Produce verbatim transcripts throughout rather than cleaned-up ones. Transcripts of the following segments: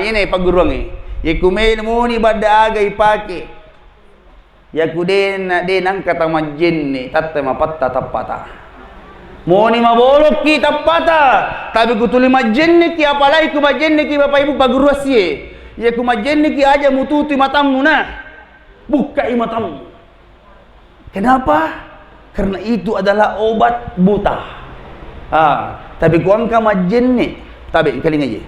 Ini pagguruangnge. Ye ku meni moni badda aga ipake. Yaku de na, de nangka tamajjenne, tatta mapatta tappata. Moni mabolokki tappata, tapi ku tuli majjenneki, apalagi ku majjenneki Bapak Ibu paguru asie. Ye ku majjenneki aja mututui matammu na. Bukkai matammu. Kenapa? Karena itu adalah obat buta. Ah, tapi ku engka majjenne, tabe engkalinga je.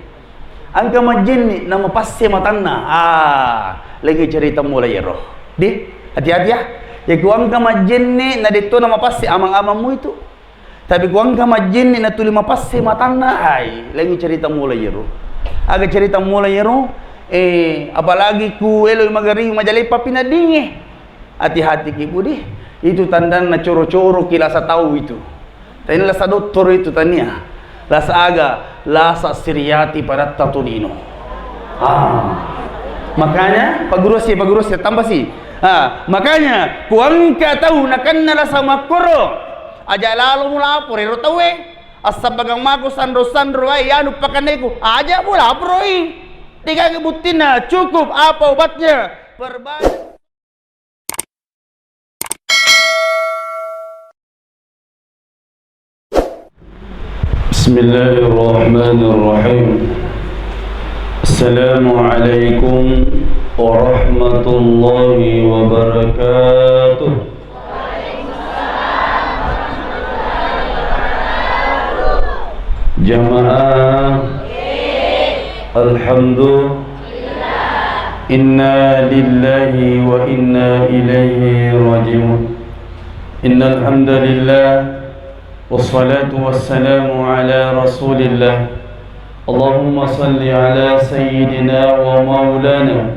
Engka majjenne namapasse matanna. Ah, lagi cerita mulai ero. Di, hati-hati ya. Ya ku engka majjenne na detto namapasse amang-amangmu itu. Tapi ku engka majjenne na tuli mapasse matanna, ai, lagi cerita mulai ero. Aga cerita mulai ero, eh, apalagi ku elo magari majaleppa pinaddinge. Hati-hati ki budi, itu tandanna coro-coro ki lasa tau itu. Tania lasa dottoro itu tania. Lasa aga, lasa siriati padatta tolino. Ah. Makanya, paguru si, paguru si, tambah si. Ah, makanya, ku engka tau nakenna lasa makkoro. Aja lalo mulapor ero tauwe. Assabbagang mako sanro-sanro wae anu pakanneku. Aja mulaporoi. Tiga buttina cukup apa obatnya? Perbanyak. بسم الله الرحمن الرحيم. السلام عليكم ورحمة الله وبركاته. Jamaah, alhamdulillah. Inna lillahi wa inna ilaihi raji'un. Innal hamdalillah, wassalatu wassalamu ala Rasulillah. Allahumma salli ala sayyidina wa maulana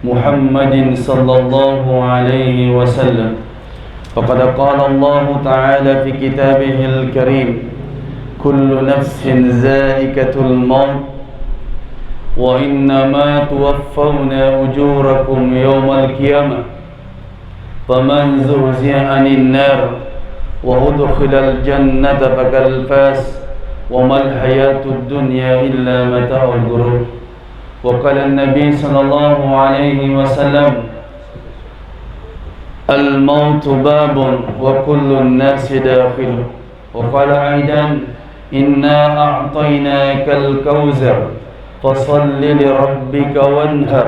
Muhammadin sallallahu alaihi wasallam. Faqad qala Allahu ta'ala fi kitabihil karim, "Kullu nafsin za'iqatul maut, wa innama tuwaffawna ujurakum yawmal qiyamah." فمن زحزح عن النار وأدخل الجنة فقد فاز وما الحياة الدنيا إلا متاع الغرور. وقال النبي صلى الله عليه وسلم: الموت باب وكل الناس داخله. وقال أيضا: إنا أعطيناك الكوثر فصل لربك وانحر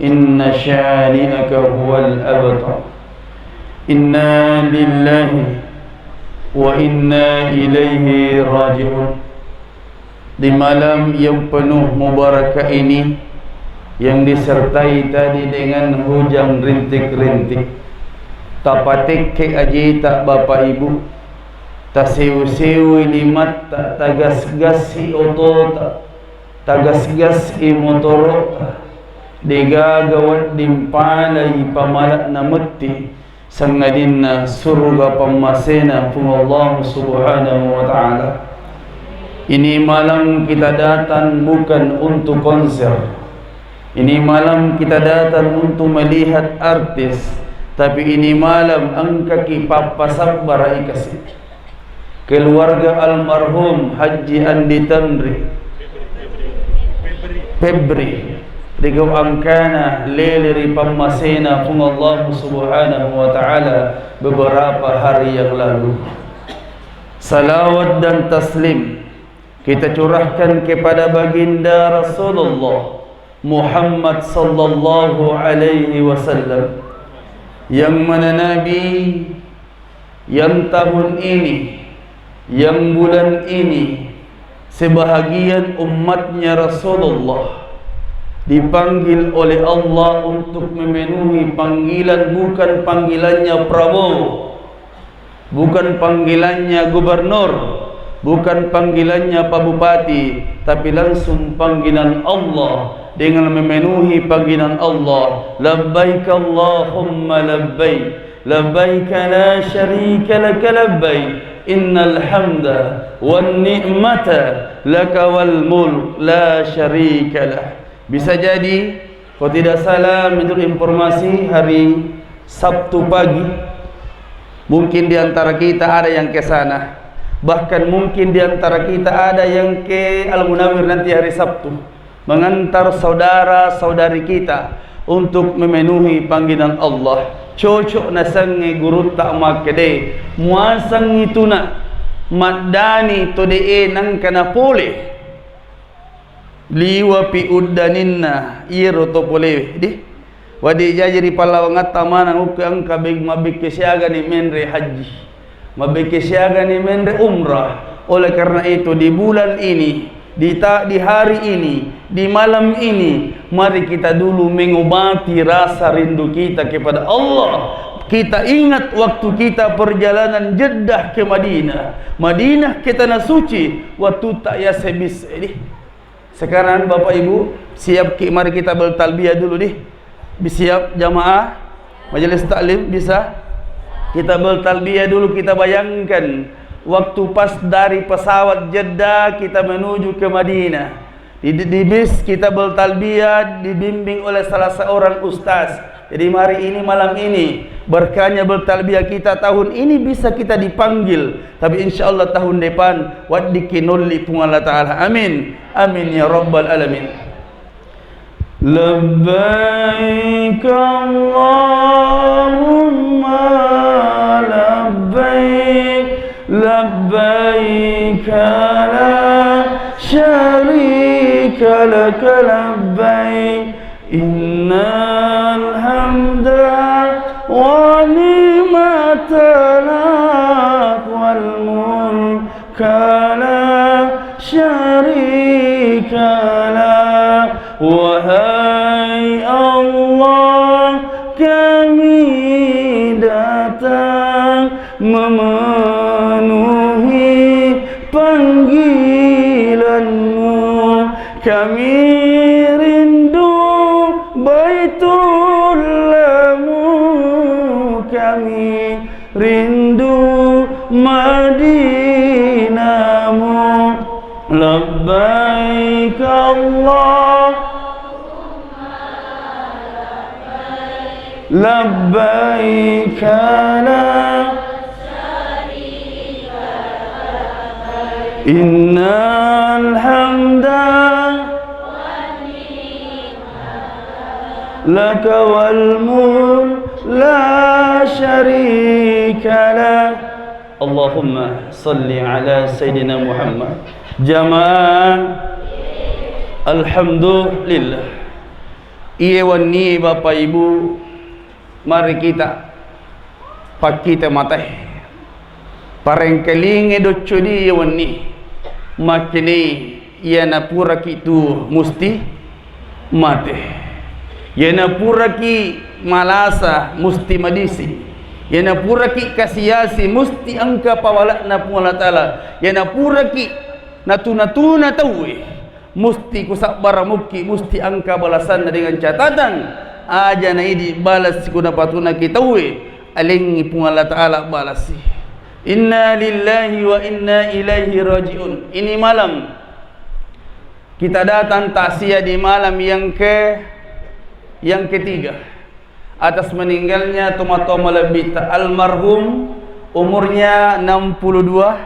إن شانئك هو الأبتر. إنا لله وإنا إليه راجعون. Di malam yang penuh mubarakah ini, yang disertai tadi dengan hujan rintik-rintik, tapatekke ajita Bapak Ibu, tasew-sewi limatta, tagas-gasi otota, tagas-gasi motorota, degaga wedding palai pamala'na metti, sangadinna suruga pammasena Puang Allah Subhanahu wa Ta'ala. Ini malam kita datang bukan untuk konser. Ini malam kita datang untuk melihat artis. Tapi ini malam engkaki pappasabbara ikasi. Keluarga almarhum Haji Andi Tanri Febri, rigau angkana lele ri pammasena Puang Allah Subhanahu wa Ta'ala beberapa hari yang lalu. Salawat dan taslim kita curahkan kepada baginda Rasulullah Muhammad sallallahu alaihi wasallam, yang mana Nabi yang tahun ini, yang bulan ini, sebahagian umatnya Rasulullah dipanggil oleh Allah untuk memenuhi panggilan, bukan panggilannya Prabowo, bukan panggilannya gubernur, bukan panggilannya Pak Bupati, tapi langsung panggilan Allah. Dengan memenuhi panggilan Allah, labbaik Allahumma labbaik, labbaik la syarika laka labbaik, innal hamda wan ni'mata laka wal mulk la syarika lah. Bisa jadi, kalau tidak salah, menurut informasi, hari Sabtu pagi, mungkin di antara kita ada yang ke sana. Bahkan mungkin di antara kita ada yang ke Al-Munawir nanti hari Sabtu. mengantar saudara-saudari kita untuk memenuhi panggilan Allah. Cocok nasengnge gurutta makkede, muasengngi tuna maddani to de e nangka napole. Liwapi uddaninna iyaro to polewe, di. Wadi jaji ri pallawangatta maneng ukku engka be-, mabbekke siagani menre haji. Mabbekke siagani menre umrah. Oleh karena itu, di bulan ini, di ta-, di hari ini, di malam ini, mari kita dulu mengobati rasa rindu kita kepada Allah. Kita ingat waktu kita perjalanan Jeddah ke Madinah, Madinah ke Tanah Suci, wattutta yase bis-, eh, di. Sekarang, Bapak Ibu, siap ki, mari kita bertalbiyah dulu, di. Siap, jamaah majelis taklim, bisa? Kita bertalbiyah dulu, kita bayangkan waktu pas dari pesawat Jeddah kita menuju ke Madinah. Di, di, di bis kita bertalbiyah, dibimbing oleh salah seorang ustaz. Jadi, mari ini, malam ini, berkahnya bertalbiyah kita, tahun ini bisa kita dipanggil, tapi insya Allah tahun depan weddikki nolli Puang Allah Ta'ala. Amin. Amin ya rabbal alamin. لبيك اللهم لبيك، لبيك لا شريك لك لبيك، إن الحمد والنعمة لك والملك لا شريك لك. Wahai Allah, kami datang memenuhi panggilanmu. Kami rindu Baitullahmu, kami rindu Madinahmu. Labbaik Allah, labbaik la innal hamda laka wal mulk la syarika lak. Allahumma salli ala Sayyidina Muhammad. Jamaah, alhamdulillah. Iye wenni, Bapak Ibu, mari kita pakkita matae. Parengkalinge docco di iye wenni. Makkenai iyana puraki tuo musti mate. Iyana puraki malasa musti madising. Iyana puraki kasiasi musti engka pawala'na Puang Allah Ta'ala. Iyana puraki natu-natuna tauwe musti kusabbara mukki, musti engka balasanna dengan catatan aja naidi balas siku napatunaki tauwe, alengngi Puang Allah Ta'ala balasi. Inna lillahi wa inna ilaihi raji'un. Ini malam kita datang takziah di malam yang ke, yang ketiga atas meninggalnya tomatoa malebbitta, almarhum, umurnya enam puluh dua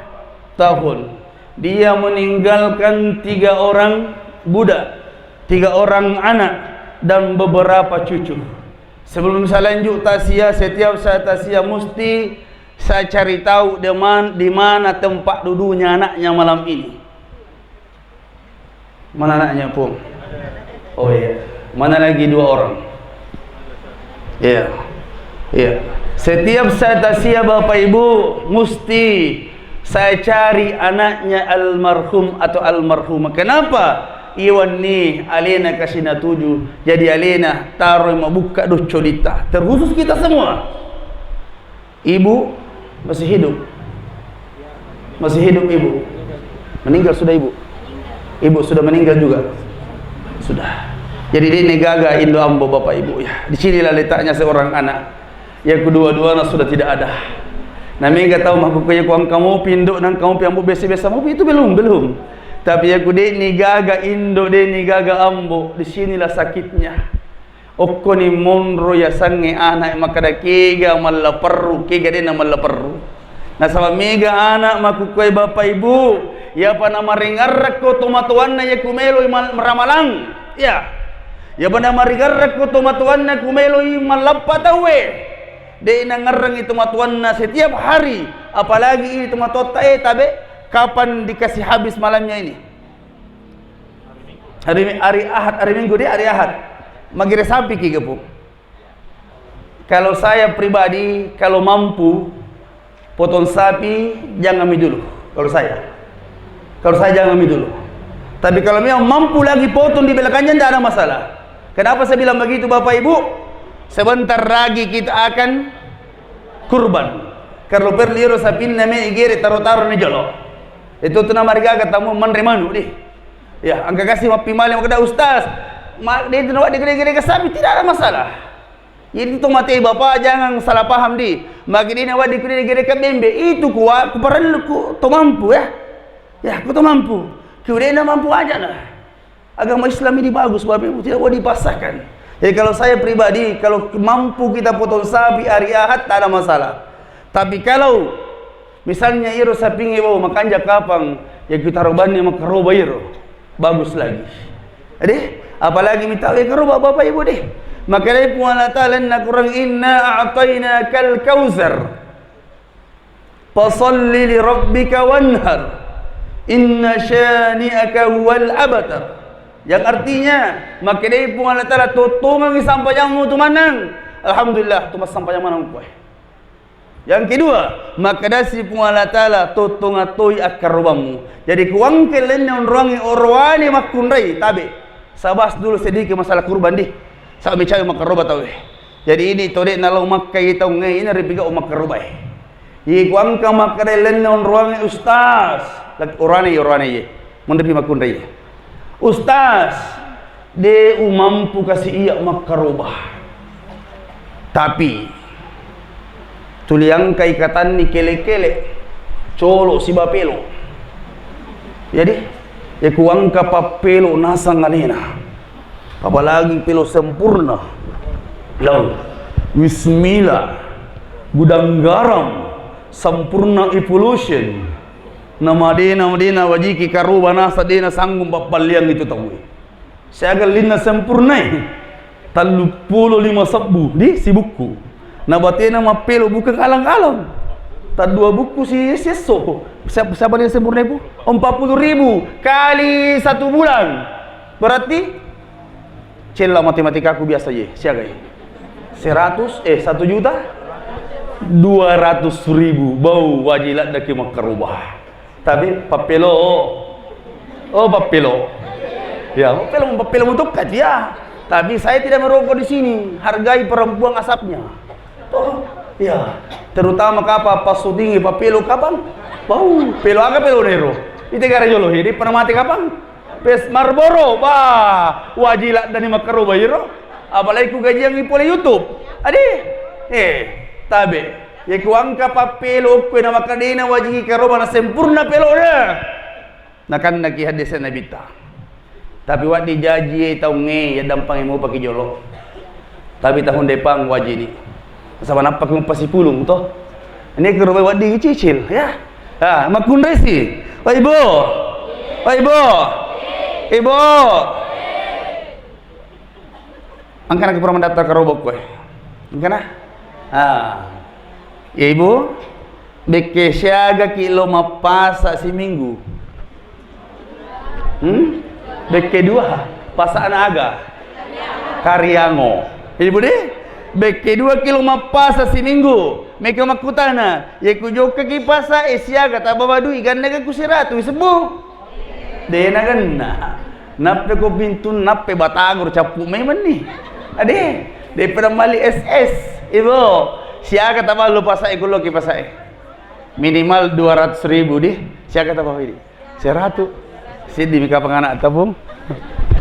tahun. Dia meninggalkan tiga orang budak, tiga orang anak, dan beberapa cucu. Sebelum saya lanjut takziah, setiap saya takziah mesti saya cari tahu di man-, di mana tempat duduknya anaknya malam ini. Mana anaknya, Pung? Oh iya. Mana lagi dua orang? Iya. Iya. Setiap saya takziah, Bapak Ibu, mesti saya cari anaknya almarhum atau almarhumah. Kenapa? Iye wenni alena kasi natuju, jadi alena taroi mabukka docco ditta. Terkhusus kita semua. Ibu masih hidup? Masih hidup ibu? Meninggal sudah ibu? Ibu sudah meninggal juga? Sudah. Jadi, de'ni gaga indo ambo bapak ibu ya. Di sinilah letaknya seorang anak. Ya, kedua-duanya sudah tidak ada. Na mega tau makkukkuae ko engka mopi indo, na engka mopi ambo, biasa-biasa mopi itu belum, belum. Tapi ya ku de'ni gaga indo, de'ni gaga ambo, di sinilah sakitnya. Okkoni monro yasengnge ana' makkeda kega mallaperru, kega de'na mallaperru. Nasaba mega ana' makkukkuae bapak ibu, Iyapa namaringerrekko tomatoanna iya kumeloi mal-, ramalang. Iya. Iyapa namaringerrekko tomatoanna kumeloi mallappa tauwe. De' nangerrengi tomatoanna setiap hari, apalagi ini tomatoatta, eh, tabe, kapan dikasih habis malamnya ini? Hari Mi-, hari Ahad, hari Minggu deh, hari Ahad. Magere sapi ki, Gepung. Kalau saya pribadi, kalau mampu potong sapi, jangan mi dulu. Kalau saya, kalau saya jangan mi dulu. Tapi kalau memang mampu lagi potong di belakannya, tidak ada masalah. Kenapa saya bilang begitu, Bapak Ibu? Sebentar lagi kita akan kurban. Kalau perlu iro sapinna me igere taro-taro ni jolo. Itu tu namarigaga tamu menre manu di. Ya, angka kasih mappimali makada ustaz. Ma, dia itu nawak digere-gere sapi, tidak ada masalah. Jadi itu mate bapak, jangan salah paham di. Magi dia nawak digere-gere ke bembe. Itu kuat, ku parellu ku to mampu ya. Ya, ku to mampu. Ku dia mampu aja nah. Agama Islam ini bagus, Bapak Ibu, tidak boleh dipaksakan. Jadi kalau saya pribadi, kalau mampu kita potong sapi hari Ahad, tak ada masalah. Tapi kalau misalnya iro sapinge bau makanja kapang, ya kita robani makaroba iro. Bagus lagi. Jadi, apalagi minta we karoba Bapak Ibu deh. Maka dari Puang Allah Ta'ala na kurang inna a'tainakal kautsar. Fasalli li rabbika wanhar. Inna syani'aka huwal abtar. Yang artinya, makkedai Puang Allah Ta'ala, tottongengi sampajammu tu maneng. Alhamdulillah, tu massampajang maneng koe. Yang kedua, makkedasi Puang Allah Ta'ala, tottonga toi akkarobammu. Jadi kuangke lenne onroangi oroane makkunrai, tabe. Sabas dulu sedikit masalah kurban di. Sabe cawe makkaroba tau e. Jadi ini tode nalo makkai taungnge ini ripigau makkaroba e. Iye kuangka makkeda lenna onroangnge ustaz, lak-, orane, orane iye. Menrepi makkunrai iye. Ustaz, de umampu kasi iya makkaroba. Tapi tuli angka ikatanni kele-kele, colo siba pelo. Jadi, ya kuangka pappelo nasang alena. Apalagi pelo sempurna. Lau. Bismillah. Gudang garam. Sempurna evolution. Nama dena, dena wajiki karoba nasa dena sanggup pappalliang itu tau. Siaga linna sempurna e. Talluppulo lima sebbu di sibukku. Na batena mappelo bukan alang-alang. Taddua bukku si siesso. Siapa, siapa dia sempurna ibu? Empat puluh ribu kali satu bulan. Berarti cella matematikaku biasa ye, siaga ye? Seratus, eh, satu juta dua ratus ribu. Bau wajib laddaki makkarubah. Tapi pappelo, oh, pappelo. Ya, pappelo, pappelo mutukka ya. Tapi saya tidak merokok di sini. Hargai perempuan asapnya. Oh, ya. Terutama kapa pas syuting pappelo kapang. Bau, pelo aga pelo nero. Ite gara jolo hiri pernah mati kapang. Pes Marlboro, bah, wajib laddani makkaroba iro. Apalagi ku gajiangngi pole YouTube. Ade, eh, tabe. Ya kuangka pappelo kue na makadena wajiki karoba na sempurna pelo de. Nakannaki hadis Nabitta. Tapi waddi jaji taungnge ya dampang mau paki jolo. Tapi tahun depan wajini. Sama nappaki mupasipulung to. Ini ke rumah waddi cicil ya. Ah, makkunresi. Wai bo. Wai bo. Ibu. Engkana ki pura mandaftar karobok koe. Engkana? Ah. Ya ibu, bekke siaga ki lo mappasa siminggu. Hmm? Bekke dua. Pasana aga? Kariango. Ibu deh, bekke dua ki lo mappasa siminggu. Meka makkutana, ya ku jokka ki pasa e siaga tabawa dui ganna ga ku siratu sebbu. Dena ganna. Nappe ko pintu, nappe batagor cappu memang ni. Ade, de pada mali S S. Ibu, siaga tabalu pasae kulo ki pasae. Minimal dua ratus ribu di. Siaga tabalu di. Seratu. Sidi mi kapang anak tabung.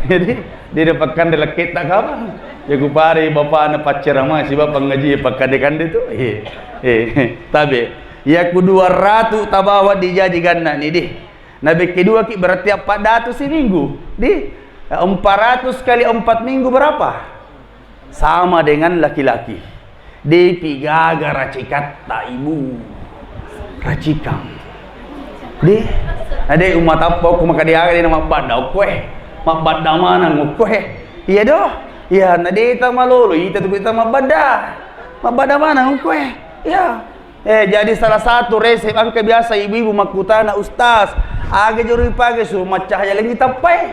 Jadi, dia dapatkan de lekket tak kapang. Ya ku pare bapakna paccerama si bapak ngaji pakkade-kande tu. Eh, eh, tabe. Ya ku dua ratus tabawa dijaji ganna ni di. Nabe kedua ki berarti empat ratus seminggu. Di empat ratus kali empat minggu berapa? Sama dengan laki-laki. Depi gaga racikatta ibu. Racikang. Di, na de' umatappa okko, maka de' aga de' na mabbadda okko e. Mabbadda maneng okko e. Iya do. Iya, na de' ta malolo, ita tu kita mabbadda. Mabbadda maneng okko e. Iya. Eh, jadi salah satu resep engka biasa ibu-ibu makkutana, "Ustaz, aga jero ipake suru maccahaya lengi tappa e?"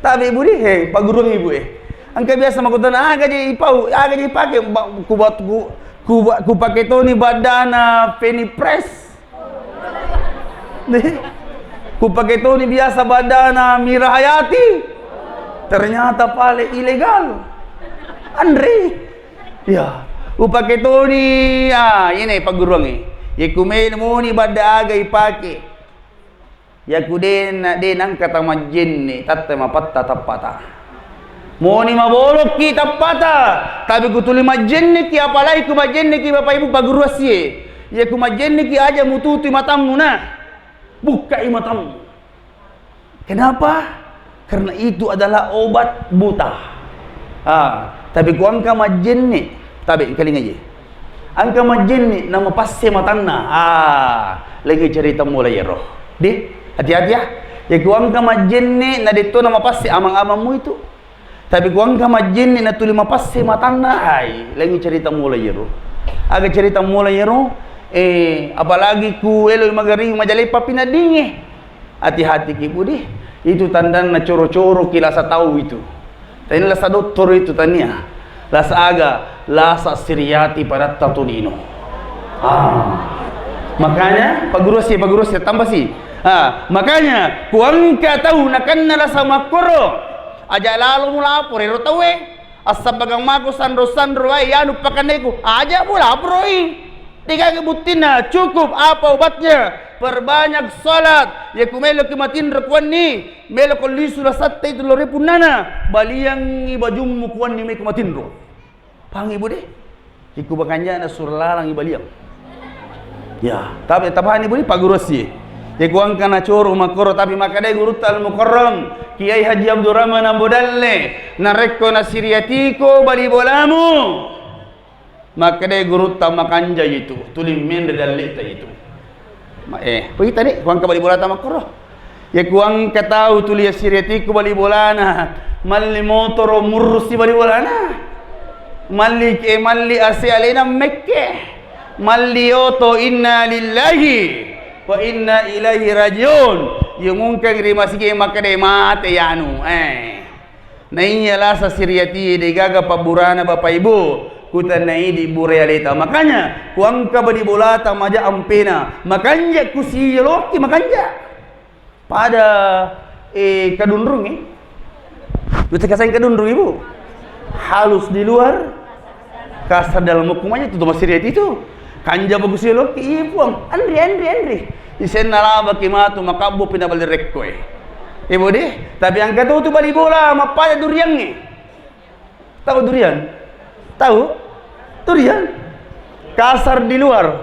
Tabe' budi, he, pagguruang ibu e. Engka biasa makkutana, "Aga je ipau, aga je ipake?" Ba-, ku bat-, ku, ku, ku pake toni baddana Penny Press. Nih, ku pake toni biasa baddana Mira Hayati. Ternyata pale ilegal. Anre. Ya, upake toni, ah, iyene pagguruangnge. Ye ku me-, moni badda aga ipake. Yaku de' na, de' nangka tamajjenne, tatte mapatta tappata. Moni mabolokki tappata, tapi ku tuli majjenneki, apalagi ku majjenneki Bapak Ibu paguru assie. Yaku majjenneki aja mututui matammu na. Bukkai matammu. Kenapa? Karena itu adalah obat buta. Ah, tapi ku engka majjenne, tabe' engkalinga je. Engka majjenne na mapasse matanna. Ah, lagi cerita mulai ero. Di, hati-hati ya. Ya ku engka majjenne na detto na mapasse amang-amangmu itu. Tapi ku engka majjenne na tuli mapasse matanna, ai, lagi cerita mulai ero. Aga cerita mulai ero, eh, apalagi ku elo magari majalepa pinaddinge. Hati-hati ki budi, itu tandanna coro-coro ki lasa tau itu. Tania lasa dottoro itu tania. Lasa aga, lasa siriati padatta tolino. Ah. Makanya, paguru assie, paguru assie, tambah si. Ah, makanya, ku engka tau nakenna lasa makkoro. Aja lalo mulapor ero tau e. Assabagang mako sanro-sanro wae anu pakanneku, aja mulaporoi. Degaga buttinna, cukup apa obatnya? Perbanyak salat. Ya ku meloki matinro kuanni, meloko lisu lasatte itu lore punnana. Baliangi bajummu kuanni meko matinro. Pahang ibu de? Iku bakanjana sura lalang ibaliang. Ya, tapi tapahani budi paguru assie. Ya ku engka na coro makkoro, tapi makkeda gurutta Al Mukarram, Kiai Haji Abdurrahman Ambo Dalle, narekko nasiriatiko bali bolamu. Makkeda gurutta, makanja itu, tuli menre dalleta itu. Ma-, eh, pita de, ku engka bali bolata makkoro. Ya ku engka tau tuli assiriatiku bali bolana, malli motoro murrusi bali bolana. Malli, eh, malli ase alena mekke. Malli oto inna lillahi wa inna ilaihi rajiun. Yumungkang ri masigi makkeda mate yanu. Eh. Naiya lasa siriati degaga pabburana Bapak Ibu, kutanai di bure aleta. Makanya, ku engka bali bolata maja ampena, makanja ku siyoloki makanja. Pada, eh, kadunrung, eh. Lu teka sayang kadunrung, Ibu? Halus di luar, kasar dalam. Hukumannya itu masih itu. Kanja bagus ya lo, iya puang. Anri, anri, anri. Isenna laba ki matu makabbo pina bali rekko e. Ibu de, tapi engka tu tu bali bola mappada duriangnge. Tahu durian? Tahu? Durian. Kasar di luar,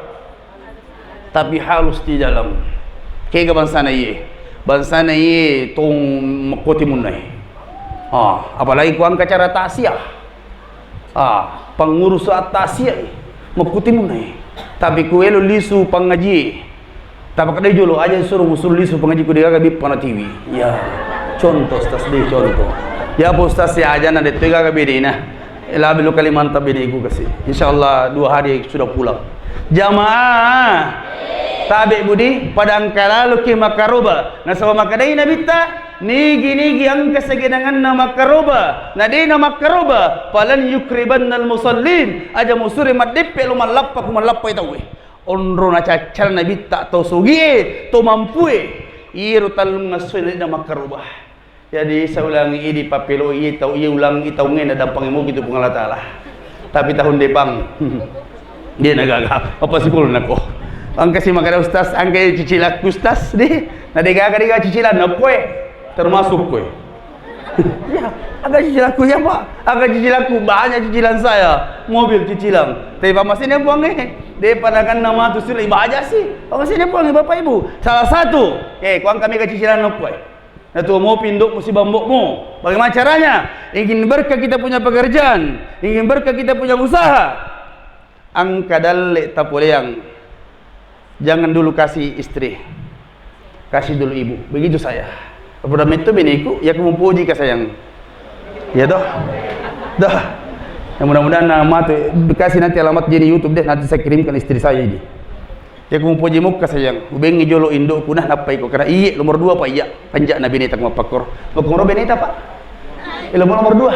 tapi halus di dalam. Kega bangsana iye? Bangsana iye tong makkoti munnai. Ah, apalagi ku engka acara taksiah. Ah, pengurus taksiah makkoti munnai. Tapi ku elo lisu pangaji. Tapi kadai jolo aja suruh musuruh lisu pangaji ku degaga bippa na tiwi. Ya. Contoh stas de contoh. Ya apa ustaz ya aja na detto gaga bedena. Labi lo Kalimantan bini iku kasi. Insyaallah dua hari sudah pulang. Jamaah. Tabe budi pada engka lalo ki makaroba. Nasaba makadai nabitta, nigi-nigi engka segenanganna makaroba. Na dena makaroba, falan yukribanna al musallin. Aja musure maddeppe lo mallappa ku mallappa tauwe. Onro nacaccal nabitta to sogie, to mampue. Iro tallung ngassoe na makaroba. Jadi, saulang idi papelo iye tau iye ulang i taungnge na dampang moki tu Puang Allah Taala. Tapi tahun depang, dia na gaga. Apa sipul nako? Angka si makada ustaz, angka cicilakku ustaz di. Na de gaga de gaga cicilan na koe. Termasuk koe. Ya, angka cicilakku ya Pak. Angka cicilakku banyak cicilan saya. Mobil cicilan. Tapi Pak Mas ini puangnge. De panakan nama tu sila ibaja sih. Pak Mas ini puangnge Bapak Ibu. Salah satu. Eh, kuang kami ke cicilan na koe. Natua mopi indokmu siba mbokmu. Bagaimana caranya? Ingin berkah kita punya pekerjaan, ingin berkah kita punya usaha. Angka dalle tapoleang. Jangan dulu kasih istri. Kasih dulu ibu. Begitu saya. Pada metto beneku, ya aku mupoji ka sayang. Ya toh? Dah. Ya, mudah-mudahan na matu. Kasih nanti alamat di YouTube deh, nanti saya kirimkan istri saya ini. Ya aku mupoji mukka sayang. Ubengi jolo indokku nah nappai ko. Karena iye nomor dua pak iya. Panjak na beneta ku mappakkoro. Makkoro beneta pak. Eh, nomor, nomor dua.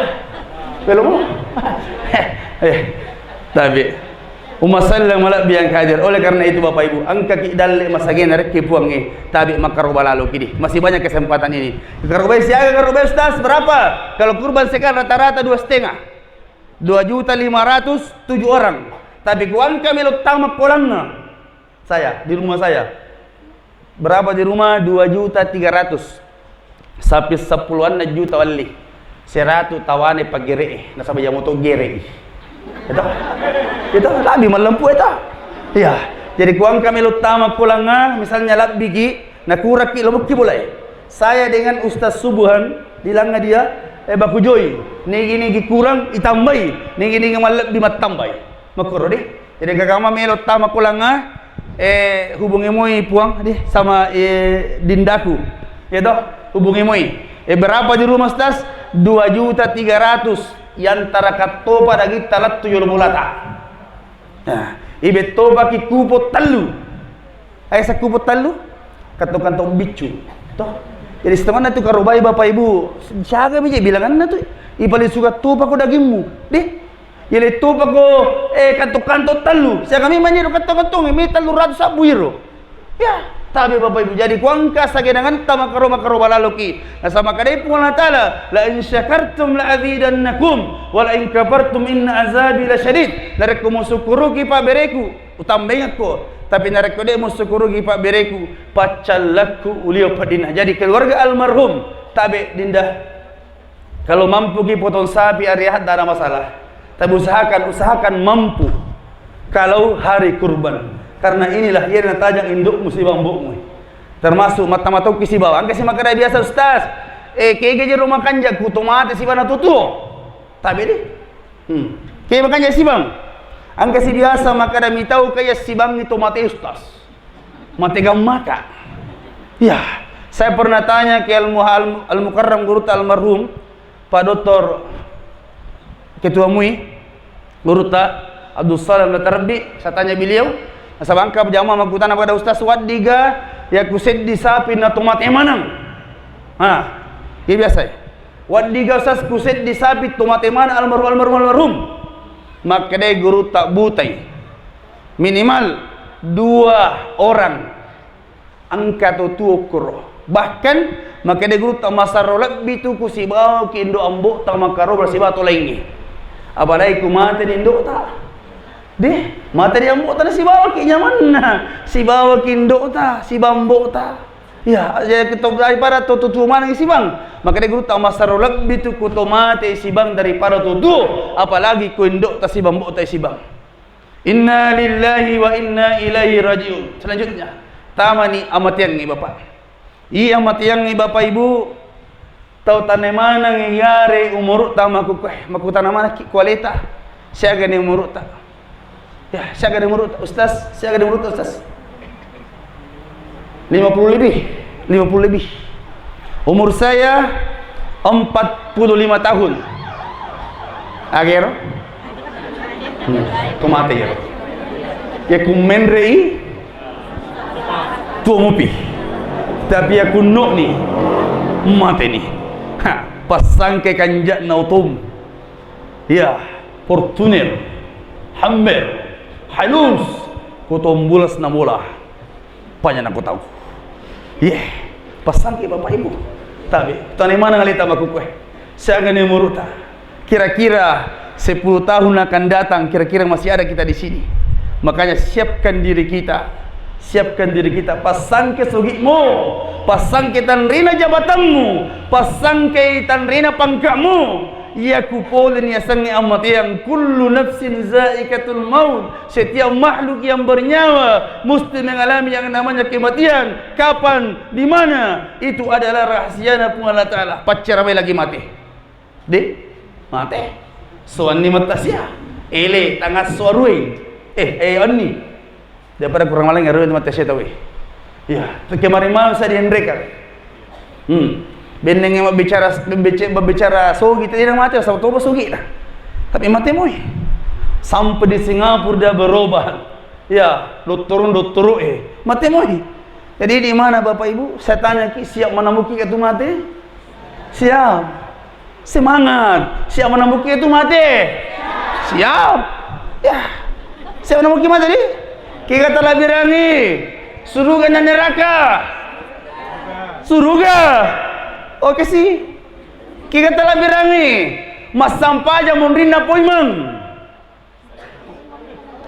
Belum. Eh, eh. Tapi Umma sallang malebbi yang hadir. Oleh karena itu, Bapak Ibu, engkaki dalle masagena rekki Puangnge, tabe makkaroba laloki di. Masih banyak kesempatan ini. Karobai siaga, karobai Ustaz, berapa? Kalau kurban sekarang rata-rata dua setengah. Dua juta lima ratus tujuh orang. Tapi kuangka melo tama kolanna. Saya, di rumah saya. Berapa di rumah? Dua juta tiga ratus. Sapi sepuluhanna juta walli. Seratu tawane paggere'e, nasaba iya moto gere'i. Itu? Itu lebbi mallempu itu. Iya. Jadi kuangka melo tama kolangnga, misalnya labbiki, nakurakki lomokki bolae. Saya dengan Ustaz Subuhan, di langnga dia, eh, bakujoi. Nigi-nigi kurang, itambai. Nigi-nigi mallebbi, mattambai. Makkoro di. Jadi, gaga melo tama kolangnga, eh, hubungi moi Puang, di, sama, eh, dindaku. Ya toh, hubungi moi. Eh, berapa di rumah, Ustaz? Dua juta tiga ratus. Yantara kattopa dagitta lettu jolo bolata. Nah, ibe topaki kupo tellu. Ayo sakkupo tellu, kantong-kantong biccu. Toh? Jadi, setemanna tu karobai Bapak Ibu, siaga mi je bilanganna tu. Ipali suka topako dagingmu. Deh. Yele topako, eh, kantong-kantong tellu. Siaga mi manyiro kantong-kantong, mi tellu ratus sabbu iro. Ya, tapi Bapak Ibu, jadi kuangka sagenanganta makaro-makaro balaloki. Nasaba makkedai Puang Allah Ta'ala, "La in syakartum la azidannakum, wa la in kafartum inna azabi lasyadid." Narekko musukkuruki pabbereku, utambaingekko. Tapi narekko de' musukkuruki pabbereku, paccallakku ulio pedina. Jadi keluarga almarhum, tabe dinda. Kalau mampuki potong sapi hari Ahad, tidak ada masalah. Tapi usahakan, usahakan mampu. Kalau hari kurban. Karena inilah yang natajang indukmu sibawa mbokmu. Termasuk mata-matauki sibawa. Engka si makkeda biasa, "Ustaz, eh, kega je rumah kanja ku tomate sibawa natuo-tuo." Tabe deh. Hmm. Kega makanja sibang. Engka si biasa makkeda mitau kaya sibang itu mate Ustaz. Mate gammaka. Ya, saya pernah tanya ke Al-, Al-, Al-Mukarram gurutta almarhum, Pak Doktor Ketua MUI, gurutta Abdul Salam Latarabbi, saya tanya beliau, nasaba engka jamaah makkutana pada Ustaz, waddiga ya kuseddi sapi na tomate manang. Ha, iya biasa ya. Waddiga Ustaz kuseddi sapi tomate manang almarhum, almarhum, almarhum. Makkedai gurutta butai. Minimal dua orang engka to tuo koro. Bahkan makkeda gurutta masarro lebbi tu ku sibawaki indo ambo'ta makkaroba sibawa to laingnge. Apalagi ku mateni indo'ta. Deh, mateni ambo'ta na sibawaki nyamanna. Sibawaki indo'ta, sibawa ambo'ta. Ya, ya, to, daripada to tuo maneng sibang. Makkeda gurutta masarro lebbi tu ku to mate sibang daripada to tuo, apalagi ku indo'ta sibawa ambo'ta sibang. Inna lillahi wa inna ilaihi raji'un. Selanjutnya, tamani amateangnge Bapak. Iya amateangnge Bapak Ibu, tau tane maneng yare umuru'ta makkukue, makkutana manekki kualeta, siagani umuru'ta. Ya, siagani umuru'ta, Ustaz, siagani umuru'ta, Ustaz. Lima puluh lebih, lima puluh lebih. Umur saya empat puluh lima tahun. Agero? Hmm, to mate ya. Ya ku menrei tuo mupi. Tapi ya ku noni mateni. Ha, pasangke kanja'na otom. Ya, Fortuner, Hummer, Hilux, ku tombulas na mola. Panya na kutau. Ye, pasangke Bapak Ibu. Tapi, tane maneng aleta makkukue. Siagani umuru'ta. Kira-kira sepuluh tahun akan datang, kira-kira masih ada kita di sini. Makanya siapkan diri kita. Siapkan diri kita. Pasangke sogi'mu. Pasangke tanrina jabatanmu. Pasangke tanrina pangka'mu. Iya ku poleni yasengnge amateang, kullu nafsin zaikatul maut. Setiap makhluk yang bernyawa mesti mengalami yang namanya kematian. Kapan? Di mana? Itu adalah rahasiana Puang Allah Ta'ala. Paccaramai lagi mate. De', mate. Soanni mattasia. Ele, tangasso arueng. Eh, eh, anni. Daripada kurang maleng arueng mattasia tauwe. Iya, kemarin malam saya diendrekan. Hmm. Benneng mabbicara, mabbica-, mabbicara sogi, tidak mati, asal toba sogi dah. Tapi mate moi. Sampai di Singapura dia berobat. Ya, doktorun doktoru eh. Mate moi. Jadi di mana Bapak Ibu? Saya tanya ki, siap menemuki itu mate? Siap. Semangat. Siap menemuki itu mate? Siap. Ya. Siap menemuki mate di? Kega talabbirangi? Suruga na neraka? Suruga. Oke sih. Kega talabbirangi? Massampajang monrinna poimeng.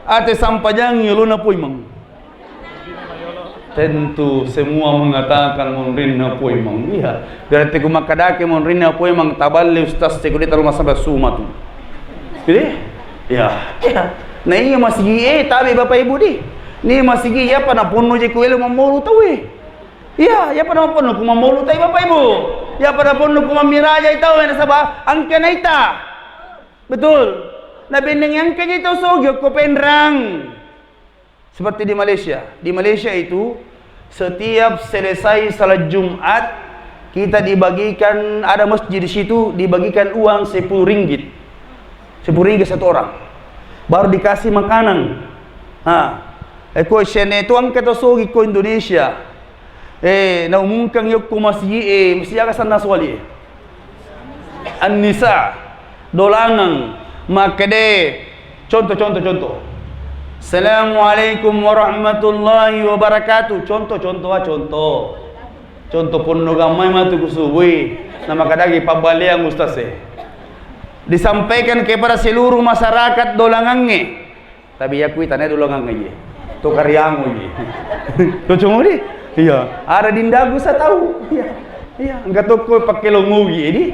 Ate sampajangi yolona poimeng. Tentu semua mengatakan monrinna poimeng. Iya. Berarti ku makkadake monrinna poimeng, taballe ustaz, sekudi talo masampai sumatu. Jadi, ya, ya. Nah, iya masigi eh tabe Bapak Ibu di. Ni masigi iya pada ponno je ku elo mammolu tau eh. Iya, iya pada ponno ku mammolu tau Bapak Ibu. Iya pada ponno ku mammiraja tau eh nasaba angke naita. Betul. Nah, benneng yang keji tau sogi okko penrang. Seperti di Malaysia. Di Malaysia itu, setiap selesai salat Jumat, kita dibagikan, ada masjid di situ, dibagikan uang sepuluh ringgit. Sepuluh ringgit satu orang. Baru dikasih makanan. Ha. Eko sene itu angka to sogi ko Indonesia. Eh, naumumkan yokko masigi eh, masigi aga sanna suali eh. An-Nisa, dolangang, makkede, contoh, contoh, contoh. Assalamualaikum warahmatullahi wabarakatuh. Contoh, contoh, ah, contoh. Contoh ponno gammai matu kusubui, namakadagi pabbaleang ustaz e. Disampaikan kepada seluruh masyarakat dolangangnge. Tapi yakui tanai dolangang aja. To kariango aja. To cuma di? Iya. Ada dindagu saya tahu. Iya. Iya. Enggak toko pakai longogi ini.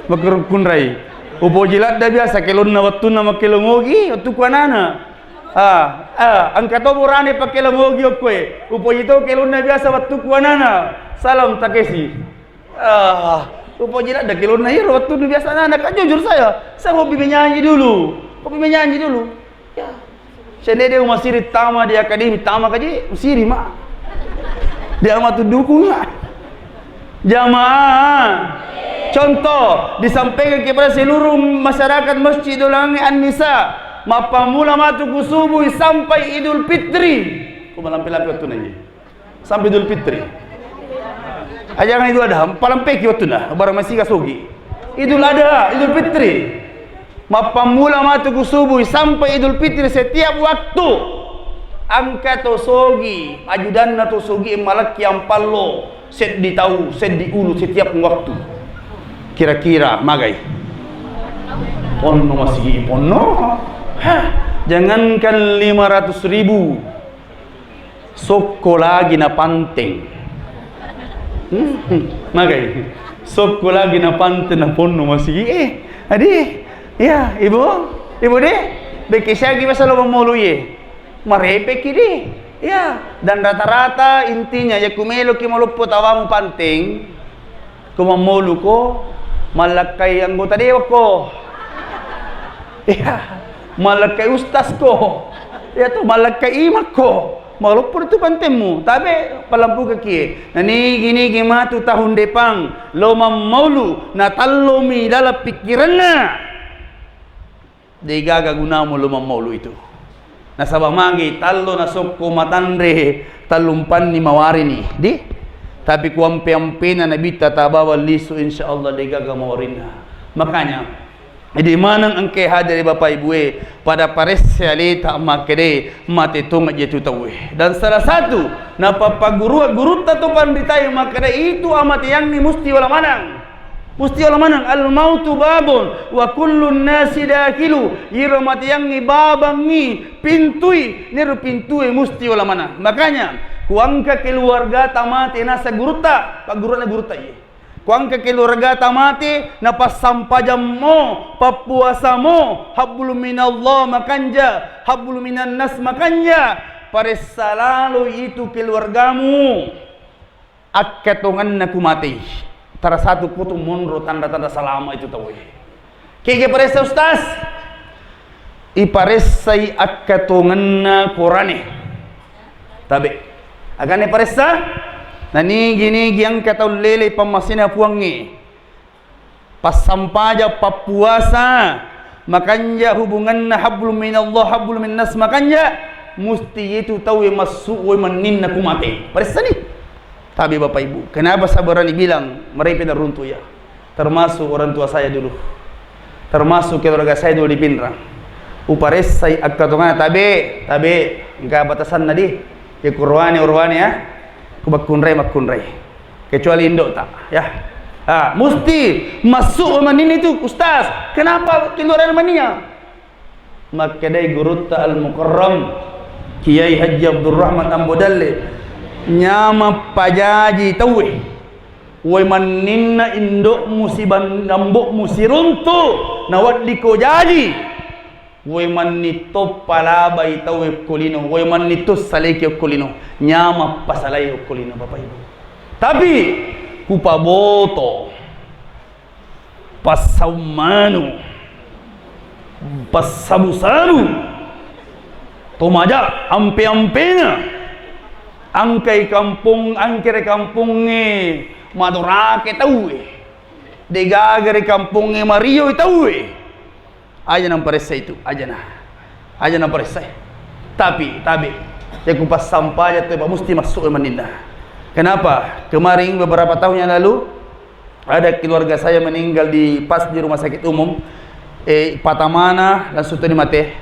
Makerukun rai. Upoji ladda biasa kelonna wattunna makke longogi, wattu ku anana. Ah, ah, engka to burane pakke longogi okkoe. Upoji to kelonna biasa wattu ku anana. Salam takesi. Ah, upoji ladda kelonna iyaro wattunna biasa anana. Kan jujur saya, saya hobi menyanyi dulu. Hobi menyanyi dulu. Ya. Sende de masiri tama di akademi, tama kaji, masiri ma. Dia matu dukung ma. Jamaah. Contoh, disampaikan kepada seluruh masyarakat Masjid Dolange An-Nisa, mappamula matu ku subui sampai Idul Fitri. Ko malampe-lampe wattunna. Sampai Idul Fitri. Ajangan Idul Adha, palampeki wattunna, barang masih kasogi. Idul Adha, Idul Fitri. Mappammula matu ku subui sampai Idul Fitri setiap waktu. Engka to sogi, ajudanna to sogi malakki ampallo, seddi tau, seddi ulu setiap waktu. Kira-kira magai? Ponno masigi ponno. Hah, jangankan lima ratus ribu. Sokko lagi na panteng. Hmm, magai. Sokko lagi na panteng na ponno masigi. Eh, adi, ya, ibu, ibu de, beke siagi masa lo mammolu ye. Marepeki de. Ya, dan rata-rata intinya ya kumelo ki maloppo tawamu panteng. Ko mammolu ko, mallakkai anggota dewan ko. Iya, mallakkai ustaz ko. Iya tu, mallakkai imam ko. Maloppo tu pantemmu, tabe palampuka kie. Nani gini gimatu tahun depan, lo mammaulu, natallomi dalam pikiranna. Degaga gunamu lo mammaulu itu. Nasaba magi tallo nasokko matanre tallumpanni mawarini, di? Tapi kuampe-ampena nabitta tabawang lisu, insyaallah degaga mawarinna. Makanya, jadi maneng engke hadiri Bapak Ibu e, pada paresse aleta makkede mate tonga jetu tauwe. Dan salah satu napappaguru gurutta tu panritae makkede itu amateangngi musti wala manang. Musti wala manang, al mautu babun wa kullun nasi dakhilu. Iyaro mateangngi babangngi, pintui, niro pintue musti wala manang. Makanya, kuangka keluargata mate nasa gurutta, pagguruanna gurutta iye. Kuangka keluargata mate, napassampajammo, pappuasamo, hablum minallah makanja, hablum minannas makanja, paressa lalo itu keluargamu. Akkatongenna kumatei. Tara satu kutu monro tanda-tanda salama itu tauwe. Kege paressa ustaz? Iparessai akkatongenna korane. Tabe. Agane paressa, nanigi-nigi engka tau lele pammasena Puangnge. Passampaja, pappuasa, makanja hubunganna hablum minallah, hablum minnas, makanja, musti itu tauwe massu woi manninna ku mate. Paressani. Tapi Bapak Ibu, kenapa saya berani bilang merepet dan runtuh ya? Termasuk orang tua saya dulu. Termasuk keluarga saya dulu di Pinrang. Uparessai akkatongana tabe, tabe, engka batasanna di. Ya kurwane, urwane ya. Ku makkunrai, makkunrai. Kecuali indok tak, ya. Ah, musti masuk manini tu, Ustaz. Kenapa keluar air mania? Makkedai gurutta Al-Mukarram Kiai Haji Abdurrahman Ambo Dalle, nyama pajaji tauwe. Woi manninna indokmu siban-, ambokmu siruntu, naweddiko jaji. Woi mannitto palabai tauwe okko lino, woi mannitto saleki okko lino, nyama pasalai okko lino, Bapak Ibu. Tapi kupaboto, passaummanu, passabu-sabu, tomaja ampe-ampena, angkai kampong, angkere kampongnge madorake tauwe, degaga ri kampongnge marioi tauwe. Aja namparessa itu, aja na. Aja namparessa. Tapi, tabe, ya ku passampaja tu, Pak, musti masuk manninna. Kenapa? Kemarin, beberapa tahun yang lalu, ada keluarga saya meninggal di, pas di rumah sakit umum, eh, patamana langsung tadi mate.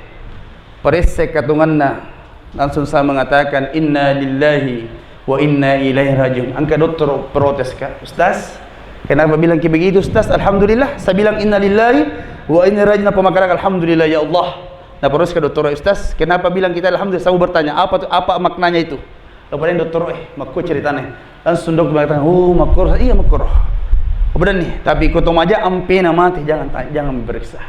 Paressa katunganna. Langsung saya mengatakan, "Inna lillahi wa inna ilaihi rajiun." Angka dokter protes, Kak. "Ustaz, kenapa bilang kayak begitu, Ustaz? Alhamdulillah." Saya bilang, "Inna lillahi wa inna ilaihi rajiun." Apa makna alhamdulillah, ya Allah? Nah, terus ke dokter, "Ustaz, kenapa bilang kita alhamdulillah?" Saya mau bertanya, apa tuh, apa maknanya itu? Kemudian dokter, eh, makko ceritanya. Langsung dokter mengatakan, "Oh, makko, iya, makko." Kemudian nih, tapi ko tomaja ampena mati, jangan tanya, jangan periksa.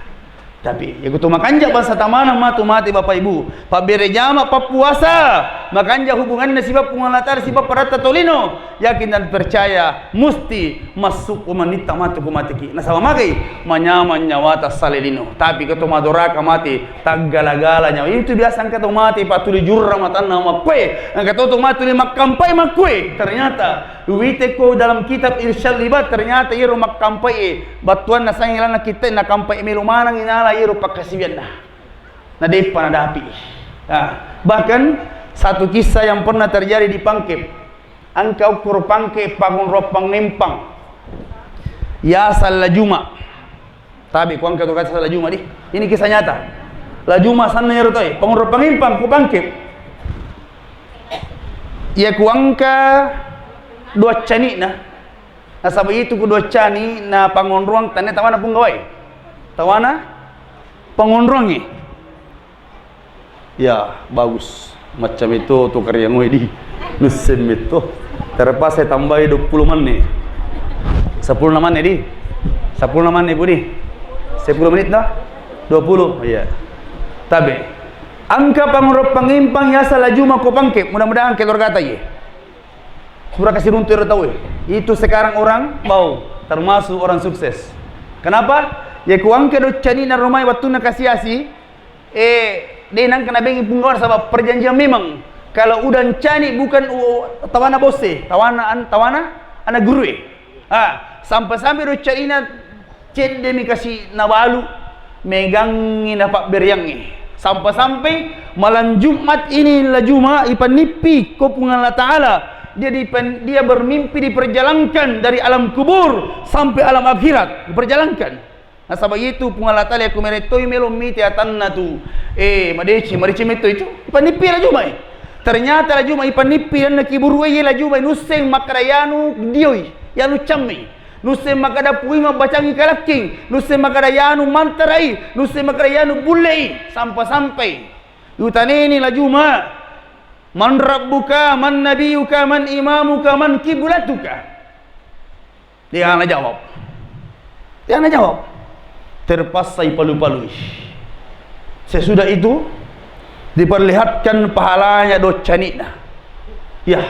Tapi, ya, kutu makanja bangsa tamana matu mate, Bapak Ibu. Pabbere jama, pappuasa, makanja hubunganna siba Puang Allah Ta'ala, siba paratta tolino. Yakin dan percaya, musti masuk umanitta matu ku mateki. Nasaba magai, manyamang nyawata salelino. Tapi, ketu madoraka mate, taggala-gala nyawa. Itu biasa engka to mate, patuli jurra matanna makkue. Engka to, to matuli makkampai makkue. Ternyata, Uwiteko dalam kitab Irsyad Libad, ternyata iyaro makkampai e, battuanna sangi lalenna kitta, nakampai melo maneng inala iyaro pakkasiwianna. Na deppa nadapi. Nah, bahkan satu kisah yang pernah terjadi di Pangkep. Engka ukkoro Pangkep pangonro pangempang. Yaseng La Juma. Tabe, ku engka tu kata La Juma di. Ini kisah nyata. La Juma sanna iyaro toe, pangonro pangempang ku Pangkep. Iya ku engka dua cani'na. Nasaba itu ku dua cani na pangonroang tannia tawana punggawai. Tawana pangonroangngi. Ya, bagus. Macam itu tu kariangoi di. Nusseng metto. Terpaksa tambahi dua puluh menit. Sepuluh menit di. Sepuluh menit, Budi. Sepuluh menit dah. Dua puluh. Iya. Tabe. Engka pangonro pangempang yaseng La Juma ko Pangkep. Mudah-mudahan keluargata ye. Pura kasi runtu ero tau e. Itu sekarang orang mau termasuk orang sukses. Kenapa? Ya ku engka dua cani na romai wattunna kasi-asi. Eh, de nangka nabengi punggawa nasaba perjanjian memang. Kalau udah cani bukan u-, tawana bos e, tawana an-, tawana anak guru e. Ah, sampai-sampai dua canina ceddemi kasi nabalu, megangi napabberiangngi. Sampai-sampai malam Jumat ini La Juma ipannippi ko Puang Allah Ta'ala. Dia dipen-, dia bermimpi diperjalankan dari alam kubur sampai alam akhirat. Diperjalankan. Nasaba itu Puang Allah Ta'ala yakko merettoi melo mite atanna tu. Eh, madeci, madeci metto itu. Ipannippi La Juma e. Ternyata La Juma ipannippi anna kiburu e, ye La Juma e nusseng makkada yanu dioi, yanu cammi. Nusseng makkada pui mabbacangi kalakking. Nusseng makkada yanu mantarai. Nusseng makkada yanu bullei. Sampa-sampai. Yutaneni La Juma. Man rabbuka, man nabiyuka, man imamuka, man kiblatuka. Dia najawab. Dia najawab. Terpaksa ipalu-palui. Sesudah itu, diperlihatkan pahalanya dua canina. Ya,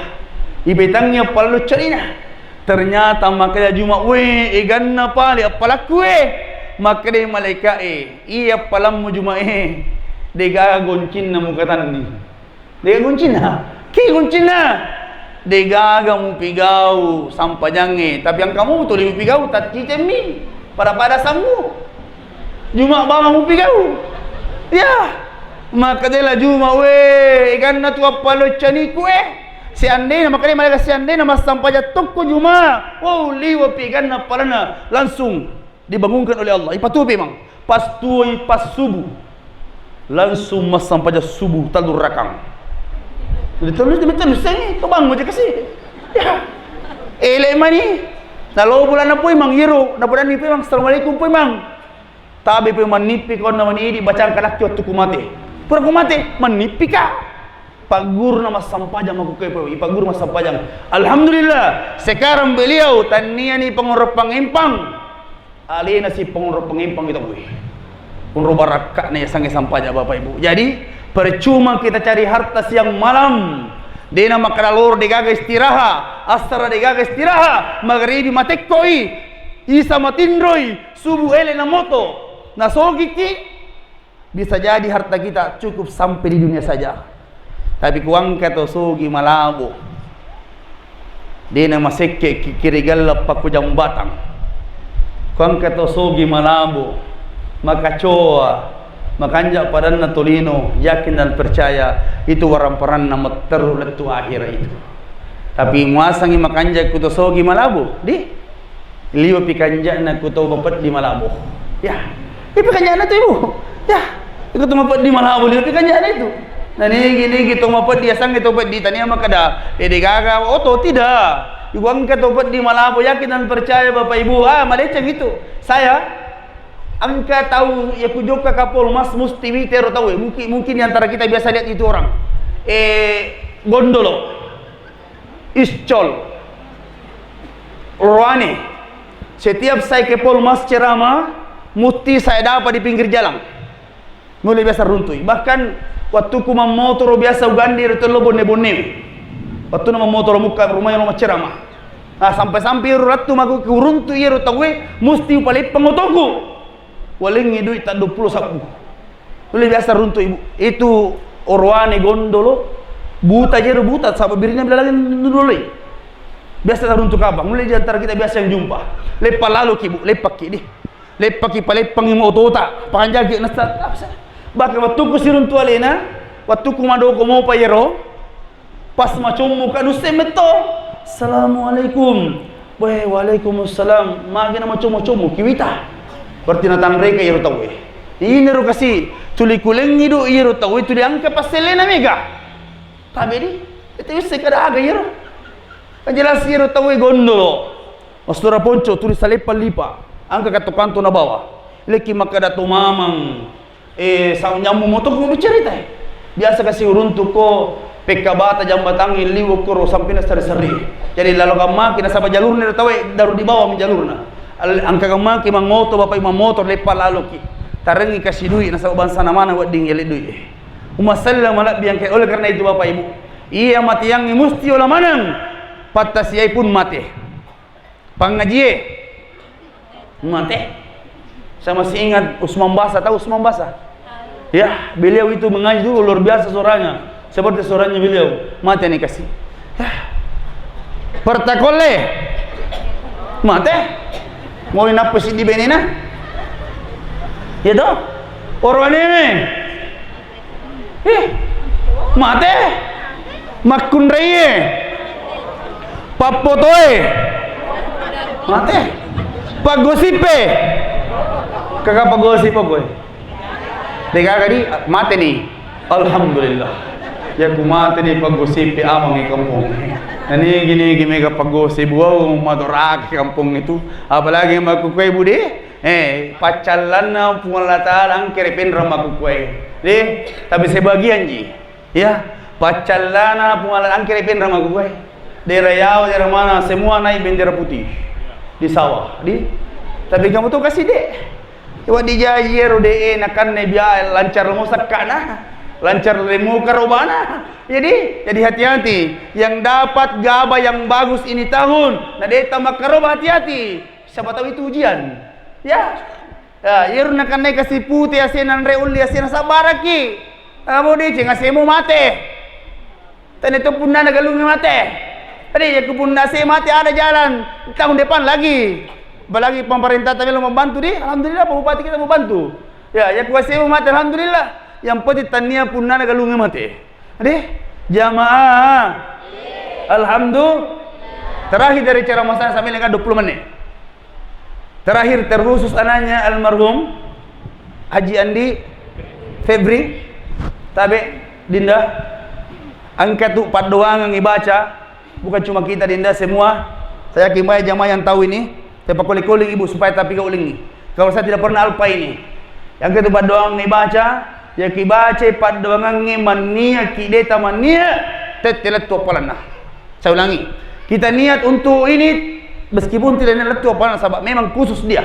ibetangi pala dua canina. Ternyata makkeda Juma, "We, eganna pale appalakku e." Makkeda malaika e, "Iya appalammu Juma e, degaga goncinna mukatanni." Degaga goncinna. Ki goncinna? Degaga mupigau sampajangnge, tapi engka mu tuli mupigau, taccicemmi pada-pada sammu. Juma bawang mupigau. Ya, makkedai la Juma, we, eganna tu appaloi caniku, eh. Seandainya, makkedai malaika, seandainya massampajang tokko Juma, wow, liwepi eganna appalana, langsung dibangunkan oleh Allah, ipatupi mang. Pas tuoi pas subuh, langsung massampajang subuh tellu rakang. Jadi terus, terus, terus, saya itu bangun aja kasih. Ya. Ele mani. Nalo bulan apa mang iro, napodanni poi mang, assalamualaikum poi mang. Tabe poi mannipi kau nama ini bacang kanakki waktu ku mate. Pura ku mate, mannipi ka. Pagguru na massampajang makkukkoe poi, pagguru massampajang. Alhamdulillah, sekarang beliau tanniani pangoro pangempang. Alena si pangoro pangempang kita, wih. Pangoro barakka na yasengnge sampaja, Bapak Ibu. Jadi, percuma kita cari harta siang malam. Dena makkeda loro degaga istiraha, assara degaga istiraha, magaribi matekkoi, isa matinroi, subuh ele na moto, nasogiki, bisa jadi harta kita cukup sampai di dunia saja. Tapi kuangka to sogi malabo, dena masekke ki-, kiri galla pakku jambatang. Kuangka to sogi malabo, makacoa, makanja padanna tolino, yakin dan percaya itu waramparanna metteru lettu akhirat itu. Tapi muasangi makanja ku to sogi malabo, di Liwe pikanja'na ku tau mapeddi malabo. Ya. Ipikanja'na tu, Ibu. Ya. Iku tu mapeddi malabo, liwe pikanja'na itu. Nah, nigi, nigi tau mapeddi, asangnge tau peddi, tania makkeda, eh, degaga oto, tidak. Iku engka tau peddi malabo, yakin dan percaya, Bapak Ibu. Ah, maleceng itu. Saya engka tau ya kujokka Kapolmas musti wita ero tau, eh. Mungkin, mungkin di antara kita biasa lihat itu orang. Eh, gondolo. Iscol, Roane, setiap saya ke Polmas ceramah, musti saya dapat di pinggir jalan. Mulai biasa runtui. Bahkan waktu ku mammotoro biasa ugandiri ri tello bonne-bonne. Waktu na mammotoro mukka rumah yang rumah ceramah. Nah, sampai-sampai ro rattu maku kuruntu iyaro tauwe musti upaleppang otoku. Walengngi duit tak dua puluh sabbu. Nulle biasa runtu, Ibu. Itu oroane gondolo, buta jero buta, saba birina bilaleng nulolei. Biasa taruntu kapang, nulle di antara kita biasa yang jumpa. Leppa laloki, Bu, leppaki di. Leppaki paleppangi mo otota, panjagi nasa, apa sih? Bahkan waktuku siruntu alena, waktuku madoko mopa yero, Pas macommo ka nusse metto. Assalamualaikum. Weh, waalaikumsalam. Magi na macommo-commo kiwita. Berarti natanreka iyaro tauwe. Inaro kasi tuli kulengngi do iyaro tauwe tuli angka passellena mega. Tabe di. Itu isse kada aga iyaro. Kan jelas iyaro tauwe gondolo. Mastora ponco tuli saleppa lipa. Angka katto kanto nabawa. Leki makkada to mamang. Eh, sa-, nyammu moto ku bicarita, eh. Biasa kasi uruntu ko pekka bata jambatang liwo koro sampina seri-seri. Jadi lalo kammaki nasaba jalurna ri tauwe daru di bawah mi jalurna. Al-, angka kammaki mangoto bapak imam motor leppa laloki. Tarengi kasi dui nasaba bangsa na mana wedding ele dui. Umma sallam malabbi angka oleh karena itu Bapak Ibu. Iya matiangi musti ola maneng. Pattasiai pun mate. Pangajie mate. Saya masih ingat Usman Basa, tahu Usman Basa? Ya, beliau itu mengaji dulu luar biasa suaranya. Seperti suaranya beliau. Mate nih kasih. Ya. Pertakolle. Mate. Mau napasi di benena. Ya toh? Orang ini. Eh, mate. Makkunraie. Pappotoe. Mate. Paggosippe. Kaka paggosip apa gue? Dega kadi mate nih. Alhamdulillah. Ya ku mate nih paggosippe amang di kampung. Nah, ini gini gini mega paggosip wow madoraki kampung itu. Apalagi makkukue budi. Eh, paccallanna Puang Allah Ta'ala angkere penra makkukue. Deh, tapi sebagian ji. Ya, paccallana Puang Allah angkere penra makkukue. Daerah Yawa, daerah mana, semua naik bendera putih. Di sawah, di. Tapi kamu tuh kasih dek. Coba dijaji ero de nakanne bia lancar mo sakkana. Lancar lemo karobana. Jadi, jadi hati-hati. Yang dapat gaba yang bagus ini tahun, na deta makkaroba hati-hati. Siapa tahu itu ujian. Ya. Ya, iyaro nakennai kasi pute asena nre ulli asena sabbaraki. Amo deceng asemu mate. Tane to punnana galungnge mate. Jadi, ya, kebun nasi mati ada jalan tahun depan lagi. Apalagi pemerintah tapi mau bantu di, alhamdulillah, Pak Bupati kita mau bantu. Ya, ya, kuasa mau mati, alhamdulillah. Yang penting tania punna galunge mati. Deh, jamaah. Alhamdulillah. Terakhir dari ceramah saya sampai dengan dua puluh menit. Terakhir terkhusus anaknya almarhum Haji Andi Febri, tabe Dinda, angka tu paddoangang ibaca, bukan cuma kita Dinda, semua. Saya yakin banyak jamaah yang tahu ini. Saya pakoli-koli ibu supaya tapi kau ulingi. Kalau saya tidak pernah alpa ini. Yang kedua doang nih baca, ya kibaca paddoangangnge mannia ki deta mannia, tette lettu appalanna. Saya ulangi, kita niat untuk ini meskipun tidak niat lettu appalanna, sabab memang khusus dia.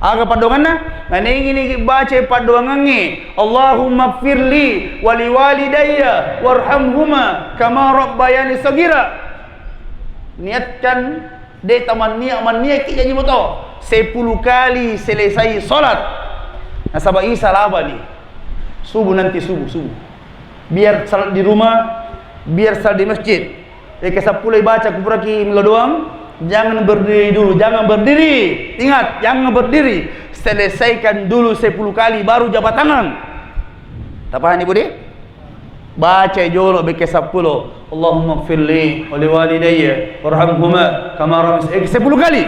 Aga paddoanganna? Nanengi ni baca paddoangangnge, Allahumma firli wali walidayya warhamhuma kama rabbayani sagira. Niatkan De tamannia-mannia ki jaji moto. Sepuluh kali selesai sholat. Nasaba isa laba ni. Subuh nanti, subuh, subuh. Biar salat di rumah, biar salat di masjid. Eke sepuluh baca kupuraki melo doang, jangan berdiri dulu, jangan berdiri. Ingat, jangan berdiri. Selesaikan dulu sepuluh kali, baru jabat tangan. Tapahani, Budi? Baca jolo bekke seppulo, Allahumma firli wa liwalidayya warhamhuma kama rabbayani, eh, sepuluh kali.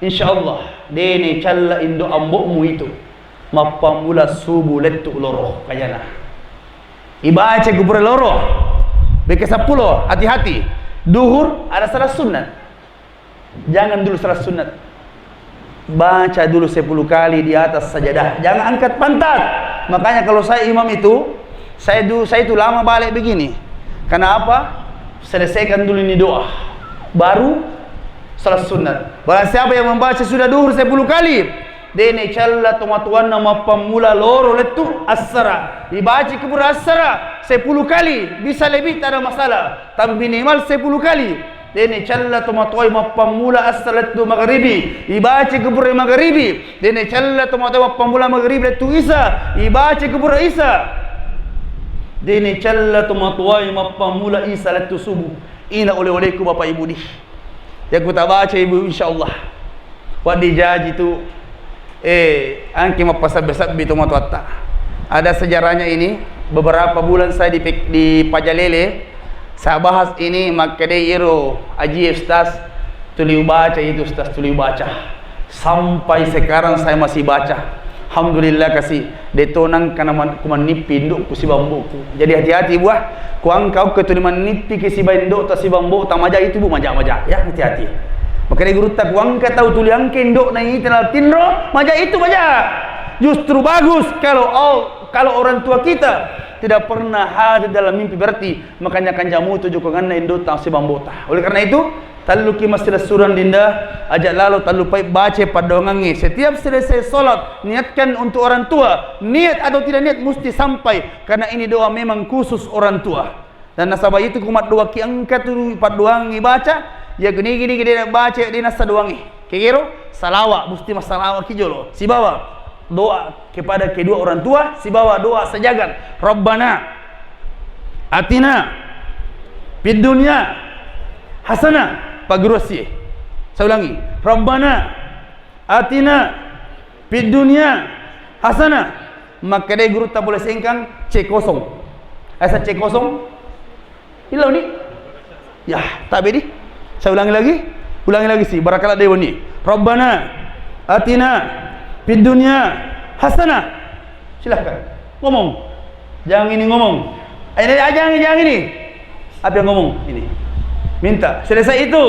Insya Allah, dene calla indo ambo'mu itu. Mappammula subuh lettu loro kajana. Ibaca kupure loro. Bekke seppulo, hati-hati. Duhur ada salat sunnat. Jangan dulu salat sunat. Baca dulu sepuluh kali di atas sajadah. Jangan angkat pantat. Makanya kalau saya imam itu, saya du-, saya itu lama balik begini. Kenapa? Selesaikan dulu ini doa. Baru salat sunat. Barang siapa yang membaca sudah duhur sepuluh kali, dene calla tomatoanna mappammula loro lettu assara. Ibaca kubur assara sepuluh kali, bisa lebih, tak ada masalah. Tapi minimal sepuluh kali. Dene calla tomatoai mappammula assara lettu magaribi, ibaca kupure magaribi. Dene calla tomatoai mappammula magaribi lettu isa, ibaca kupure isa. Dene calla tomatoai mappammula isa lettu subuh. Ina ole-oleku Bapak Ibu di. Ya ku tabaca Ibu, insya Allah. Waddi jaji tu, eh, angki mappasabbe-sabbi tomatoatta. Ada sejarahnya ini, beberapa bulan saya di Pek-, di Pajalele, saya bahas ini, makkedai iro aji ustaz, tuli ubaca itu ustaz, tuli ubaca. Sampai sekarang saya masih baca. Alhamdulillah kasi, de to nangka naman-, kumannippi indokku siba ambo'ku. Jadi hati-hati buah, kuangka okko tuli mannippi ke siba indokta siba ambo'ta maja itu bu, maja-maja. Ya, hati-hati. Makanya gurutta kuangka tau tuli angke indokna ita na tinro, maja itu maja. Justru bagus kalau au-, kalau orang tua kita tidak pernah hadir dalam mimpi, berarti makanya kanjamu tu jokonganna indokta siba ambo'ta. Oleh karena itu, talluki massilessureng dinda, aja lalo tallupai baca paddoangangnge. Setiap selesai sholat, niatkan untuk orang tua. Niat atau tidak niat, mesti sampai. Karena ini doa memang khusus orang tua. Dan nasaba itu ku maddoaki engka tu paddoangi baca, ya gini-gini de baca, de nassa doangi. Kegero, salawa, mesti massalawa ki jolo. Sibawa doa kepada kedua orang tua, sibawa doa sejagat. Rabbana atina fid dunya hasanah. Pagurussi. Saya ulangi. Rabbana atina fid dunya hasanah. Makkedai gurutta pole Sengkang, C kosong. Asa C kosong? Illau ni? Ya, tak bedi. Saya ulangi lagi. Ulangi lagi sih. Barangkali ada yang ni. Rabbana atina fid dunya hasanah. Silahkan. Ngomong. Jangan ini ngomong. Eh, eh, jangan, jangan ini. Apa yang ngomong ini? Minta. Selesai itu.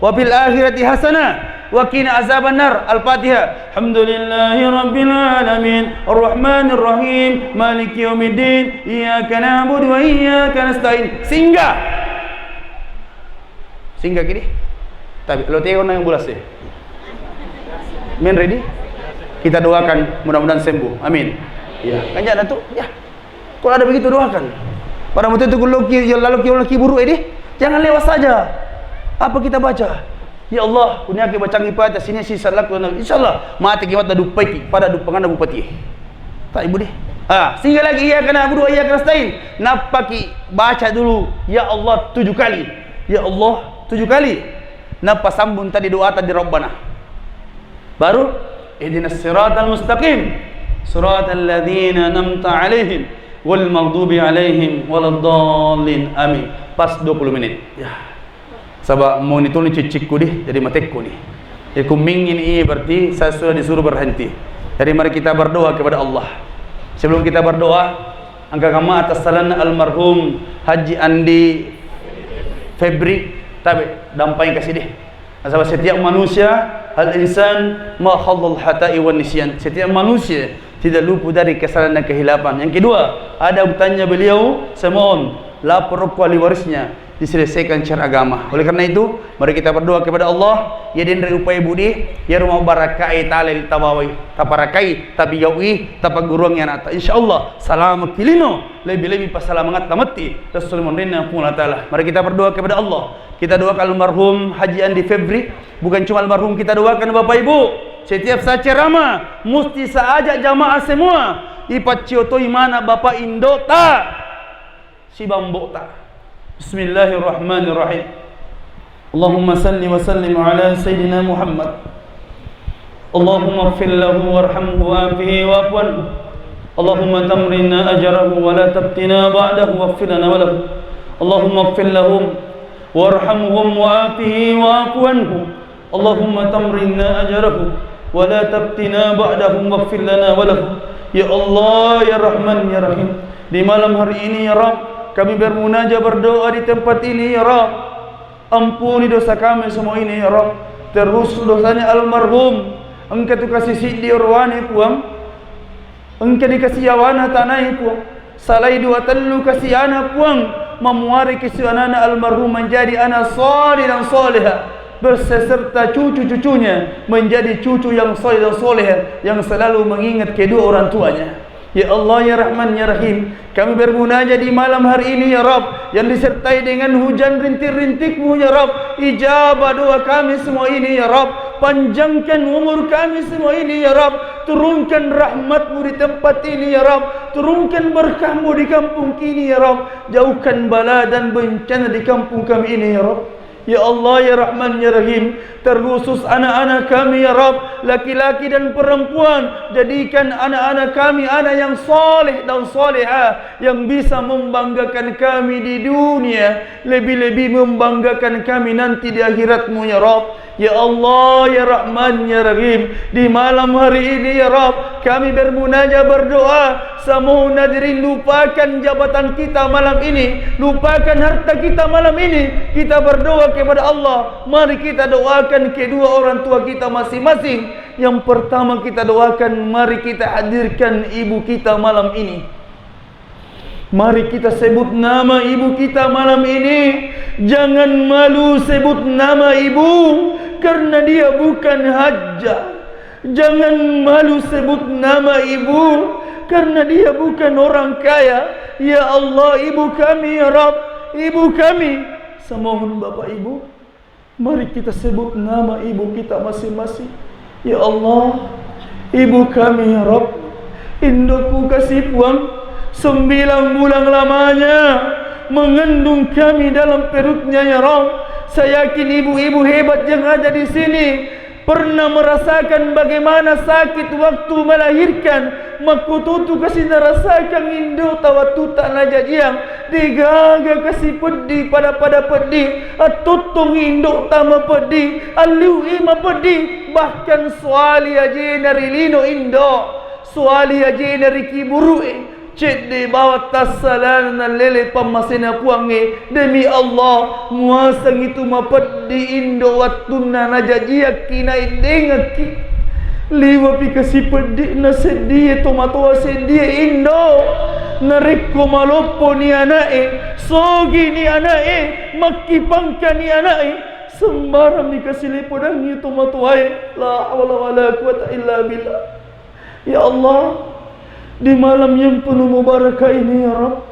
Wa fil akhirati hasanah wa qina azabannar. Al-Fatihah. Alhamdulillahi rabbil alamin. Arrahmanir rahim. Maliki yaumiddin. Iyyaka na'budu wa iyyaka nasta'in. Singgah. Singgah kini. Tapi lo teo nang bulas deh. Men ready? Kita doakan mudah-mudahan sembuh. Amin. Ya, kan jangan tuh. Ya. Kalau ada begitu, doakan. Pada waktu itu, kalau ki-, ya, lalu ki-, lalu kiburu, eh, deh, jangan lewat saja. Apa kita baca? Ya Allah, kuniaki bacangi pada sini si salak, insya Allah, mati kimat pada dupaiki, pada dupangan bupati. Tak ibu deh. Ah, sehingga lagi, iyyaka na'budu wa iyyaka nasta'in. Napaki baca dulu, ya Allah, tujuh kali. Ya Allah, tujuh kali. Nappa sambung tadi doata di Rabbana. Baru, ihdinas siratal mustaqim, siratal ladzina an'amta 'alaihim, ghairil maghdubi 'alaihim waladdallin. Amin. Pas dua puluh menit. Ya. Saba' mau nituni ciccikku di, jadi matekku ni. Jadi ku mingin i berarti saya sudah disuruh berhenti. Jadi mari kita berdoa kepada Allah. Sebelum kita berdoa, engka kamma atassalanna almarhum Haji Andi Febri, tabe, dampai kasih deh. Nasaba setiap manusia, al-insan ma khalal khata'i wan nisyan. Setiap manusia tidak luput dari kesalahan dan kehilapan. Yang kedua, ada bertanya beliau, saya mohon lapor ke ahli warisnya, diselesaikan secara agama. Oleh karena itu, mari kita berdoa kepada Allah, ya denre upai budi, ya rumah barakai tale tabawai, taparakai, tabiyaui, tapaguruang ya nata. Insya Allah, salama kilino, lebih-lebih pasalamangata metti Rasul monrinna Puang Allah Ta'ala. Mari kita berdoa kepada Allah. Kita doakan almarhum Haji Andi Febri. Bukan cuma almarhum kita doakan, Bapak Ibu. Setiap saya ceramah, mesti saya ajak jamaah semua. Ipacciotoi mana Bapak Indo ta. Sibambo ta. Bismillahirrahmanirrahim. Allahumma salli wa sallim ala Sayyidina Muhammad. اللهم اغفر له وارحمه وعافه واعف عنه. اللهم تمرنا أجره ولا تبتنا بعده واغفر لنا وله. اللهم اغفر لهم وارحمهم وعافه واعف عنه. اللهم تمرنا أجره ولا تبتنا بعدهم واغفر لنا وله. Ya Allah, ya Rahman, ya Rahim. Di malam hari ini, ya Rabb, kami bermunajat berdoa di tempat ini, ya Rabb. Ampuni dosa kami semua ini, ya Rabb. Terus dosanya almarhum. Engka tu kasi siddi orowane, Puang. Engka dikasi yawana tanae, Puang. Salai dua tellu kasi ana, Puang. Mamuare kasi anana almarhum menjadi anak saleh dan saleha. Berserta cucu-cucunya menjadi cucu yang saleh dan saleha yang selalu mengingat kedua orang tuanya. Ya Allah, ya Rahman, ya Rahim, kami bermunajat di malam hari ini, ya Rabb, yang disertai dengan hujan rintik-rintikmu, ya Rabb. Ijabah doa kami semua ini, ya Rabb. Panjangkan umur kami semua ini, ya Rabb. Turunkan rahmatmu di tempat ini, ya Rabb. Turunkan berkahmu di kampung ini, ya Rabb. Jauhkan bala dan bencana di kampung kami ini, ya Rabb. Ya Allah, ya Rahman, ya Rahim, terkhusus anak-anak kami, ya Rabb, laki-laki dan perempuan, jadikan anak-anak kami anak yang saleh dan salehah, yang bisa membanggakan kami di dunia, lebih-lebih membanggakan kami nanti di akhiratmu, ya Rabb. Ya Allah, ya Rahman, ya Rahim, di malam hari ini, ya Rabb, kami bermunajat berdoa, semua hadirin, lupakan jabatan kita malam ini, lupakan harta kita malam ini. Kita berdoa kepada Allah. Mari kita doakan kedua orang tua kita masing-masing. Yang pertama kita doakan, mari kita hadirkan ibu kita malam ini. Mari kita sebut nama ibu kita malam ini. Jangan malu sebut nama ibu, karena dia bukan hajah. Jangan malu sebut nama ibu, karena dia bukan orang kaya. Ya Allah, ibu kami, ya Rabb, ibu kami. Semohon Bapak Ibu, mari kita sebut nama ibu kita masing-masing. Ya Allah, ibu kami, ya Rabb, indokku kasih, Puang, sembilan bulan lamanya mengandung kami dalam perutnya, ya Rabb. Saya yakin ibu-ibu hebat yang ada di sini pernah merasakan bagaimana sakit waktu melahirkan. Makkututu kasi narasakang indo'ta wattuta najajiang, degaga kasi peddi, pada-pada peddi, attuttong indo'ta mapeddi, alliu'i mapeddi, bahkan suali ajena ri lino indo, suali ajena ri kiburu'e. Cedde bawang tassalana nallele pammasena Puangnge. Demi Allah, muasangi tu mapeddi indo wattunna najajiakki, naeddengekki. Liwapi kasi peddi'na seddie tomatoa seddie indo. Narekko malopponi ana'e, sogini ana'e, makkipangkani ana'e, sembarangmi kasi lepodangngi tomatoae. La haula wala quwata illa billah. Ya Allah, di malam yang penuh mubarakah ini, ya Rabb,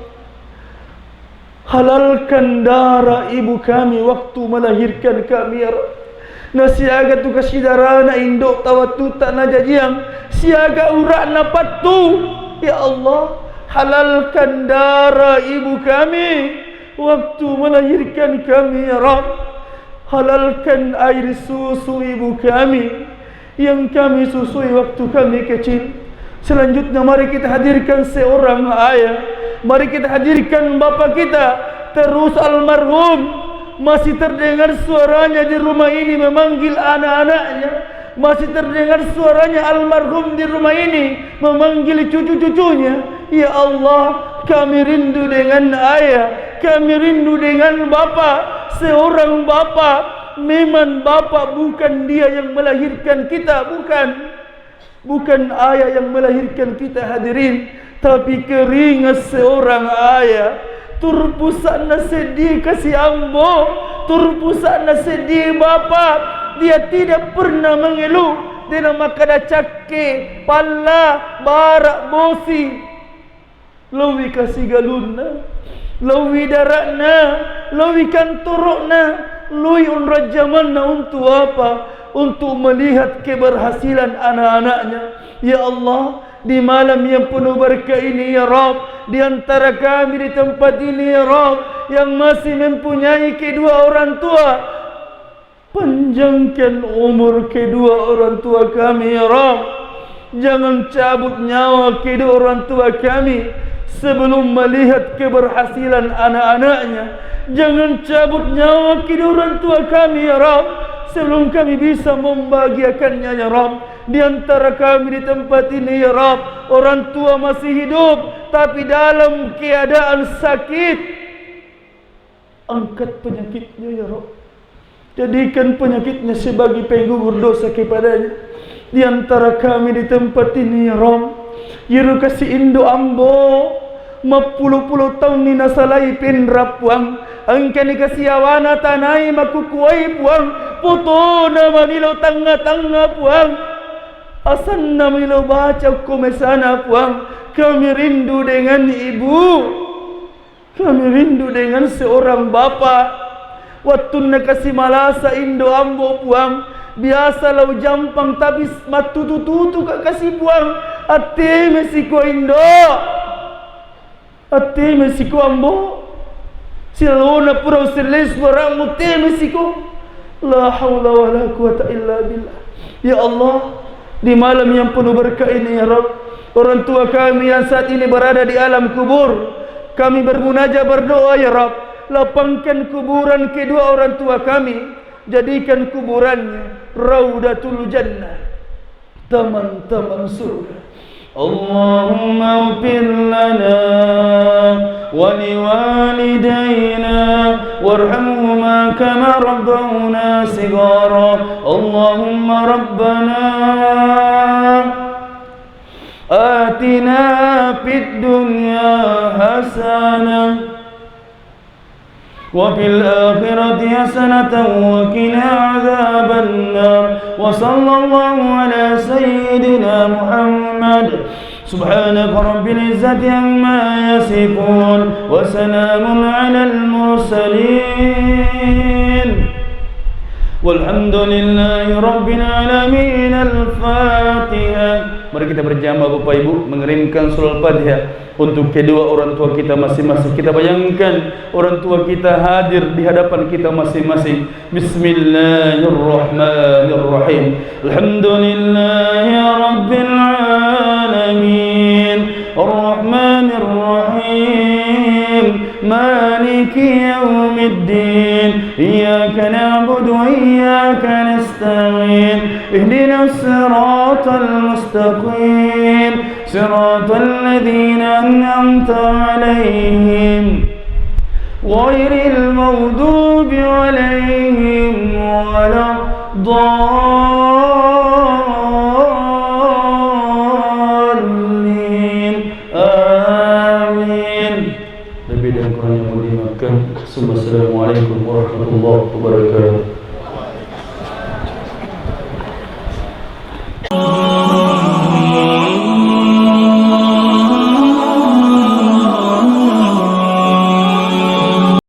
halalkan darah ibu kami waktu melahirkan kami, ya Rabb. Nasiaga tu kasidarana indo'ta wattuta najajiang, siaga ura'na pattu. Ya Allah, halalkan darah ibu kami. Waktu melahirkan kami, ya Rabb, halalkan air susu ibu kami yang kami susui waktu kami kecil. Selanjutnya, mari kita hadirkan seorang ayah. Mari kita hadirkan bapak kita, terus almarhum. Masih terdengar suaranya di rumah ini memanggil anak-anaknya. Masih terdengar suaranya almarhum di rumah ini memanggil cucu-cucunya. Ya Allah, kami rindu dengan ayah, kami rindu dengan bapak. Seorang bapak, memang bapak bukan dia yang melahirkan kita, bukan. Bukan ayah yang melahirkan kita, hadirin, tapi keringat seorang ayah. Turpusakna sedih kasi ambo, turpusakna sedih bapak. Dia tidak pernah mengeluh. Dena makkada cakke, palla, bara, bosi. Lowi kasi galunna, lowi dara'na, lowi kantoro'na, lowi onrajjamanna. Untuk apa? Untuk melihat keberhasilan anak-anaknya. Ya Allah, di malam yang penuh berkah ini, ya Rabb, di antara kami di tempat ini, ya Rabb, yang masih mempunyai kedua orang tua, panjangkan umur kedua orang tua kami, ya Rabb. Jangan cabut nyawa kedua orang tua kami sebelum melihat keberhasilan anak-anaknya. Jangan cabut nyawa kedua orang tua kami, ya Rabb, sebelum kami bisa membahagiakannya, ya Rabb. Di antara kami di tempat ini, ya Rabb, orang tua masih hidup, tapi dalam keadaan sakit. Angkat penyakitnya, ya Rabb. Jadikan penyakitnya sebagai penggugur dosa kepadanya. Di antara kami di tempat ini, ya Rabb, iyaro kasi indo ambo, mappulo-pulo taunni nasalai penra, Puang. Engkani kasi yawana tanai makukuai, Puang. Potona manilo tangnga-tangnga, Puang. Asanna manilo baca okko mesana, Puang. Kami rindu dengan ibu. Kami rindu dengan seorang bapak. Wattunna kasi malasa indo ambo, Puang, biasa lao jampang, tapi mattutu-tutu ka kasi, Puang. Attemesiko indo. Attemesiko ambo. Silalona pura usellei suaramu, temesiko. La haula wala quwata illa billah. Ya Allah, di malam yang penuh berkah ini, ya Rabb, orang tua kami yang saat ini berada di alam kubur, kami bermunajat berdoa, ya Rabb, lapangkan kuburan kedua orang tua kami, jadikan kuburannya raudatul jannah, taman-taman surga. اللهم اغفر لنا ولوالدينا وارحمهما كما ربونا صغارا. اللهم ربنا آتنا في الدنيا حسنة وفي الآخرة حسنة وقنا عذاب النار. وصلى الله على سيدنا محمد. سبحان رب العزة عما يصفون. وسلام على المرسلين. والحمد لله رب العالمين. الفاتحة. Mari kita berjamaah, Bapak Ibu, mengirimkan surah Al-Fatihah untuk kedua orang tua kita masing-masing. Kita bayangkan orang tua kita hadir di hadapan kita masing-masing. Bismillahirrahmanirrahim. Alhamdulillahi rabbil alamin. Arrahmanirrahim. Maliki yaumiddin. Iyyaka na'budu wa iyyaka nasta'in. Ihdinas siratal mustaqim. صراط الذين أنعمت عليهم غير المغضوب عليهم ولا الضالين. آمين. Lebih dan kurangnya mohon dimaafkan. Assalamualaikum warahmatullahi wabarakatuh.